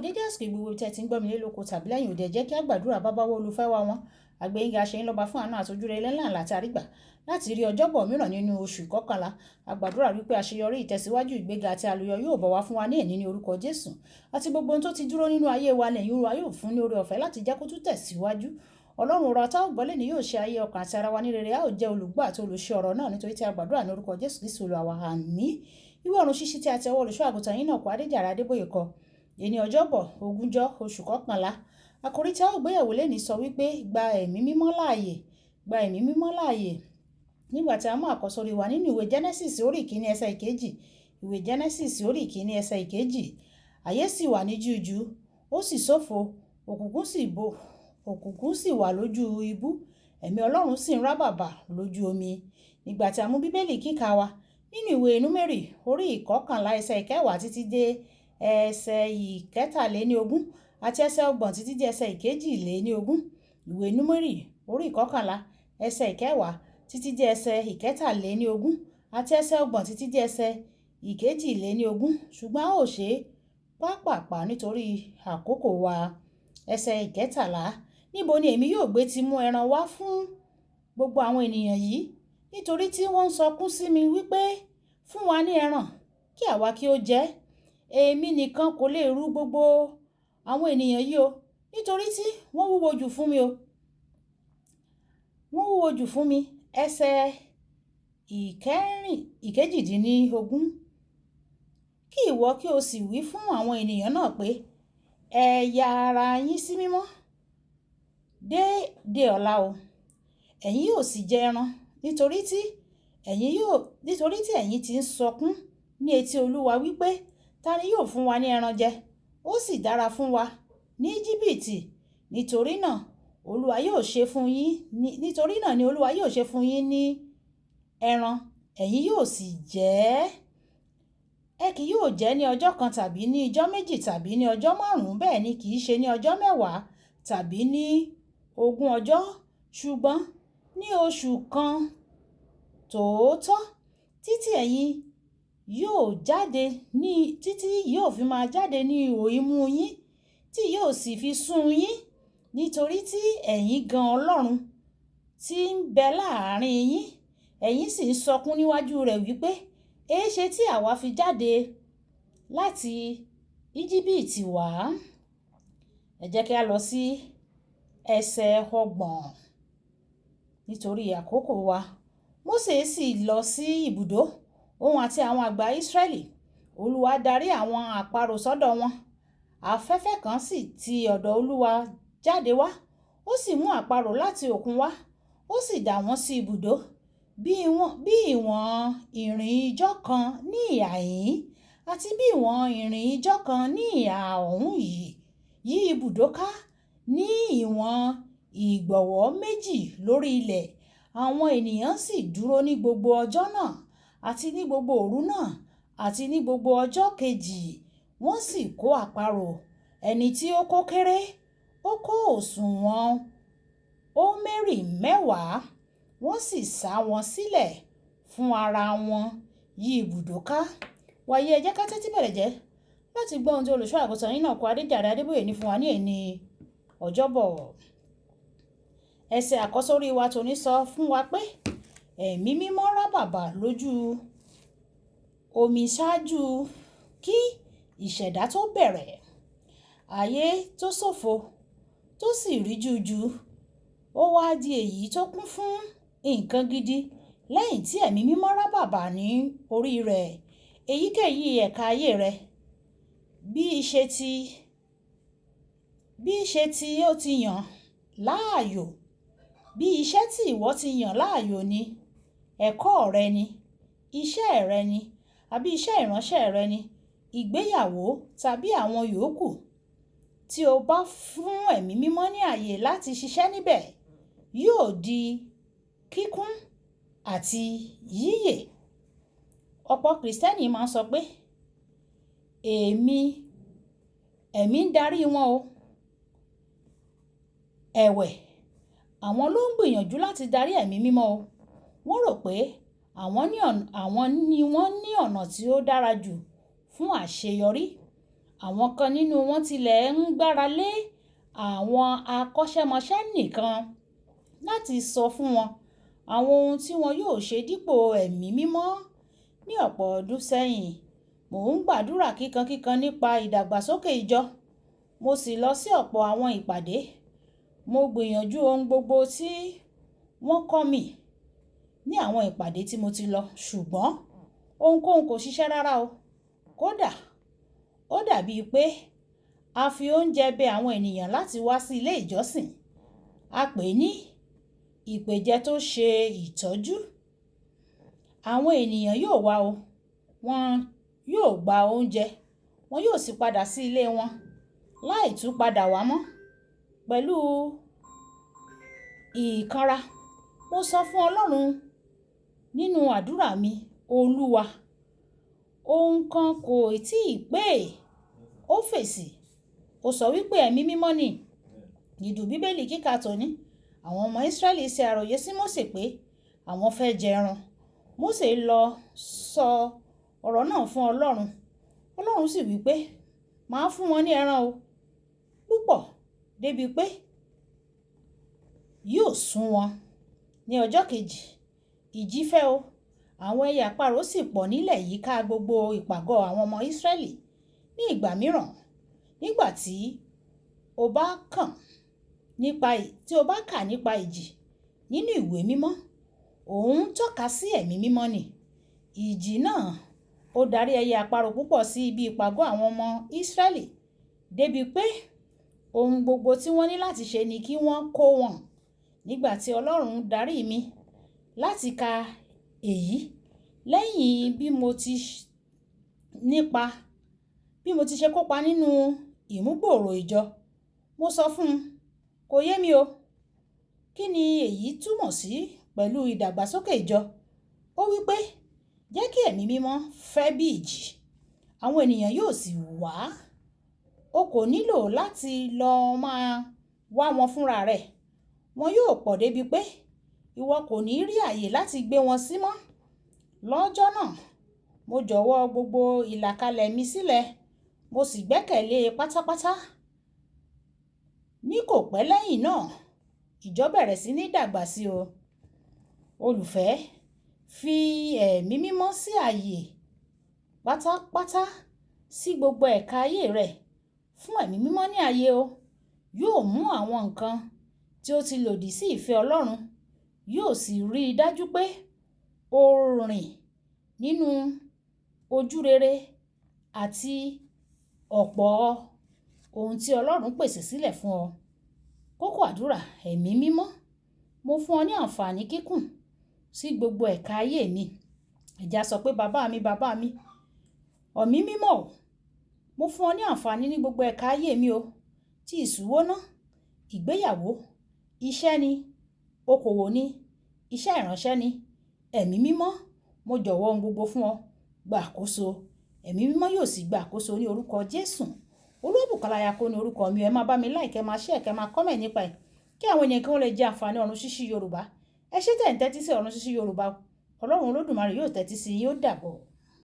Dédé àsìkò gbogbo tí ẹ ti ń gbọ́ mi lé lóko tàbí lẹ́yìn òde, jẹ́ kí a gbàdúrà. Bàbá wa, olùfẹ́ wa wọn àgbẹ̀yìnga ṣe ń lọ́ba fún àánú àtòjúre ńlá ńlá tí a rí gbà láti rí ọjọ́bọ̀ mìíràn nínú oṣù kọkànlá. A gbàdúrà wípé àṣeyọrí, ìtẹ̀síwájú, ìgbéga àti àlùyọ yóò bọ̀ wá fún wa ní èní ní orúkọ Jésù. Àti gbogbo ohun tó ti dúró nínú ayé wa lẹ́yìn Olúwa yóò fún ní oore ọ̀fẹ́ láti jẹ́ kó tún tẹ̀síwájú. Ọlọ́run, ọ̀rọ̀ tá ò gbọ́ lẹ́ni yóò ṣe ayé ọkàn àti ara wa ní rere. A ó jẹ́ olùgbọ́ àti olùṣe ọ̀rọ̀ náà, nítorí tí a gbàdúrà ní orúkọ Jésù Kristi Olúwa wa, àmín. Ìwé ọ̀run ṣíṣí tí a ti ọwọ́ olùṣọ́ àgùntàn yín náà kọ, Adéjàre Adébóyè kọ. Èní ọjọ́bọ̀, 20 oṣù kọkànlá, àkòrí tí a ó gbéyẹ̀wò lẹ́ni sọ wípé, "Gba ẹ̀mí mímọ́ láàyè, gba ẹ̀mí mímọ́ láàyè." Nígbà tí a mú àkọ́sórí wa nínú ìwé Genesis orí 1 ẹsẹ̀ 2, ìwé Genesis orí 1 ẹsẹ̀ 2: "Ayé sì wà ní jújù, ó sì ṣófo, òkùnkùn sì bo, òkùnkùn sì wà lójú ibú, ẹ̀mí Ọlọ́run sì ń rábàbà lójú omi." Nígbà tí a mú Bíbélì kíkà wa nínú ìwé Númérì orí 11 ẹsẹ̀ 10 títí dé ẹsẹ̀ 23 àti ẹsẹ̀ 30 títí dé ẹsẹ̀ 22. Ìwé Númérì orí 11 ẹsẹ̀ 10 títí dé ẹsẹ̀ 23 àti ẹsẹ̀ 30 títí dé ẹsẹ̀ 22, ṣùgbọ́n a ó ṣe pápàpá nítorí àkókò wa. Ẹsẹ̀ 13: "Níbo ni èmi yóò gbé ti mú ẹran wá fún gbogbo àwọn ènìyàn yìí? Nítorí tí wọ́n ń sọkún sí mi wípé, 'Fún wa ní ẹran kí àwa kí ó jẹ.' Èmi nìkan kò lè rú gbogbo àwọn ènìyàn yìí o, nítorí tí wọ́n wúwo jù fún mi o. Wọ́n wúwo jù fún mi." Ẹsẹ̀ 18: "Kí ìwọ kí o sì wí fún àwọn ènìyàn náà pé, 'Ẹ ya ara yín sí mímọ́ dé ọ̀la o, ẹ̀yin yóò sì jẹ ẹran, nítorí tí ẹ̀yin ti ń sọkún ní etí Olúwa wípé, Ta ni yóò fún wa ní ẹran jẹ? Ó sì dára fún wa ní Íjíbítì.' Nítorí náà Olúwa yóò ṣe fún yín ní, nítorí náà ni Olúwa yóò ṣe fún yín ní ẹran, ẹ̀yin yóò sì jẹ ẹ́. Ẹ kì yóò jẹ ní ọjọ́ kan tàbí ní ijọ́ 2 tàbí ní ọjọ́ 5, bẹ́ẹ̀ ni kì í ṣe ní ọjọ́ 10 tàbí ní 20 ọjọ́, ṣùgbọ́n ní oṣù kan tòótọ́, títí ẹ̀yin yóò jáde ní, títí yóò fi máa jáde ní ihò imú yín, tí yóò sì fi sú yín, nítorí tí ẹ̀yin gan Ọlọ́run tí ń bẹ láàrin yín. Ẹ̀yin sì ń sọkún níwájú rẹ̀ wípé, Èéṣe tí àwa fi jáde láti Íjíbítì wá?" Ẹ jẹ́ kí a lọ sí ẹsẹ̀ 30 nítorí àkókò wa. "Mósè sì lọ sí ibùdó, òun àti àwọn àgbà Ísírẹ́lì. Olúwa darí àwọn àparò sọ́dọ̀ wọn. Afẹ́fẹ́ kan sì ti ọ̀dọ̀ Olúwa jáde wá, ó sì mú àparò láti òkun wá, ó sì dà wọ́n sí ibùdó, bí ìwọ̀n ìrìn ijọ́ kan ní ìhà ìhín àti bí ìwọ̀n ìrìn ijọ́ kan ní ìhà ọ̀hún yìí yí ibùdó ká ní ìwọ̀n ìgbọ̀nwọ́ 2 lórí ilẹ̀. Àwọn ènìyàn sì dúró ní gbogbo ọjọ́ náà àti ní gbogbo òru náà àti ní gbogbo ọjọ́ kejì, wọ́n sì kó àparò. Ẹni tí ó kó kéré, ó kó òsùwọ̀n hómérì 10. Wọ́n sì sá wọn sílẹ̀ fún ara wọn yí ibùdó ká." Wàyí, ẹ jẹ́ ká tẹ́tí bẹ̀lẹ̀ jẹ́ láti gbọ́ ohun tí olùṣọ́ àgùntàn yín náà kọ, Adéjàre Adébóyè, ní fún wa ní èní ọjọ́bọ̀. Ẹsẹ̀ àkọ́sórí wa tòní sọ fún wa pé ẹ̀mí mímọ́ rábàbà lójú omi ṣáájú kí ìṣẹ̀dá tó bẹ̀rẹ̀. Ayé tó ṣófo tó sì rí jújù, ó wá di èyí tó kún fún nǹkan gidi lẹ́yìn tí ẹ̀mí mímọ́ rábàbà ní orí rẹ̀. Èyíkéyìí ẹ̀ka ayé rẹ̀, bí iṣẹ́ tí ó ti yàn láàyò, bí iṣẹ́ tí ìwọ ti yàn láàyò ni, ẹ̀kọ́ rẹ ni, iṣẹ́ rẹ ni, àbí iṣẹ́ ìránṣẹ́ rẹ ni, ìgbéyàwó tàbí àwọn yòókù. Tí o bá fún ẹ̀mí mímọ́ ní ààyè láti ṣiṣẹ́ níbẹ̀, yóò di kíkún àti yíyè. Ọ̀pọ̀ Kìrìsìtẹ́nì máa ń sọ pé ẹ̀mí ń darí wọn o. Ẹ̀wẹ̀, àwọn ló ń gbìyànjú láti darí ẹ̀mí mímọ́ o. Wọ́n rò pé àwọn ni wọ́n ní ọ̀nà tí ó dára jù fún àṣeyọrí. Àwọn kan nínú wọn tilẹ̀ ń gbára lé àwọn akọ́ṣẹ́mọṣẹ́ nìkan láti sọ fún wọn àwọn ohun tí wọn yóò ṣe dípò Ẹ̀mí Mímọ́. Ní ọ̀pọ̀ ọdún sẹ́yìn, mò ń gbàdúrà kíkankíkan nípa ìdàgbàsókè ìjọ. Mo sì lọ sí ọ̀pọ̀ àwọn ìpàdé. Mo gbìyànjú ohun gbogbo tí wọ́n kọ́ mi ní àwọn ìpàdé tí mo ti lọ, ṣùgbọ́n ohunkóhun kò ṣiṣẹ́ rárá o. Kódà ó dàbí pé a fi oúnjẹ bẹ àwọn ènìyàn láti wá sí ilé ìjọsìn. A pè é ní ìpèjẹ tó ṣe ìtọ́jú. Àwọn ènìyàn yóò wá o, wọ́n yóò gba oúnjẹ, wọ́n yóò sì padà sí ilé wọn láì tún padà wá mọ́. Pẹ̀lú ìkanra, mo sọ fún Ọlọ́run nínú àdúrà mi, "Olúwa, ohun kan kò tíì pé." Ó fèsì, ó sọ wípé Ẹ̀mí Mímọ́ ni. Ìdù Bíbélì kíkà tòní, àwọn ọmọ Ísírẹ́lì ṣe àròyé sí Mósè pé àwọn fẹ́ jẹ ẹran. Mósè lọ sọ ọ̀rọ̀ náà fún Ọlọ́run. Ọlọ́run sì wí pé, "Màá fún wọn ní ẹran o, púpọ̀ débi pé yóò sún wọn." Ní ọjọ́ kejì, ìjì fẹ́ o. Àwọn ẹyẹ àparò sì pọ̀ nílẹ̀ yíká gbogbo ìpàgọ́ àwọn ọmọ Ísírẹ́lì. Ní ìgbà mìíràn, nígbà tí o bá kàn nípa, tí o bá kà nípa ìjì nínú ìwé mímọ́, òun ń tọ́ka sí Ẹ̀mí Mímọ́ ni. Ìjì náà ó darí ẹyẹ àparò púpọ̀ sí ibi ìpàgọ́ àwọn ọmọ Ísírẹ́lì débi pé ohun gbogbo tí wọ́n ní láti ṣe ni kí wọ́n kó wọn. Nígbà tí Ọlọ́run darí mi láti ka èyí lẹ́yìn bí mo ti nípa, bí mo ti ṣe kópa nínú ìmúgbòòrò ìjọ, mo sọ fún un, "Kò yé mi o. Kí ni èyí túmọ̀ sí pẹ̀lú ìdàgbàsókè ìjọ?" Ó wí pé, "Jẹ́ kí Ẹ̀mí Mímọ́ fẹ́ bí ìjì, àwọn ènìyàn yóò sì wá. O kò nílò láti lọ máa wá wọn fúnra rẹ̀. Wọn yóò pọ̀ débi pé ìwọ kò ní rí ààyè láti gbé wọn sí mọ́." Lọ́jọ́ náà, mo jọ̀wọ́ gbogbo ìlàkalẹ̀ mi sílẹ̀, mo sì gbẹ́kẹ̀lé e pátápátá. Ní kò pẹ́ lẹ́yìn náà, ìjọ bẹ̀rẹ̀ sí ní dàgbà sí o. Olùfẹ́, fi Ẹ̀mí Mímọ́ sí ààyè pátápátá sí gbogbo ẹ̀ka ayé rẹ. Fún Ẹ̀mí Mímọ́ ní ààyè o. Yóò mú àwọn nǹkan tí ó ti lòdì sí ìfẹ́ Ọlọ́run, yóò sì rí i dájú pé o rìn nínú ojúrere àti ọ̀pọ̀ ohun tí Ọlọ́run pèsè sílẹ̀ fún ọ. Kókó àdúrà, Ẹ̀mí Mímọ́, mo fún ọ ní àǹfààní kíkún sí gbogbo ẹ̀ka ayé mi. Ẹ jẹ́ á sọ pé bàbá mi, bàbá mi, Ẹ̀mí Mímọ́ o, mo fún ọ ní àǹfààní ní gbogbo ẹ̀ka ayé mi o. Tí ìṣúwọ́ná, ìgbéyàwó, iṣẹ́ ni, okòwò ni, iṣẹ́ ìránṣẹ́ ni, Ẹ̀mí Mímọ́, mo jọ̀wọ́ ohun gbogbo fún ọ. Gba àkóso. Ẹ̀mí Mímọ́ yóò sì gba àkóso ní orúkọ Jésù. Olúwabùkọ́lá Ayako ní orúkọ mi. Ẹ máa bá mi like, ẹ máa share, kẹ máa comment nípa ẹ̀ kí àwọn ènìyàn kí wọ́n lè jẹ àǹfààní Ọ̀run Ṣíṣí Yorùbá. Ẹ ṣé tẹ̀ ń tẹ́tí sí Ọ̀run Ṣíṣí Yorùbá. Ọlọ́run Olódùmarè yóò tẹ́tí sí yín, ó dàbọ̀.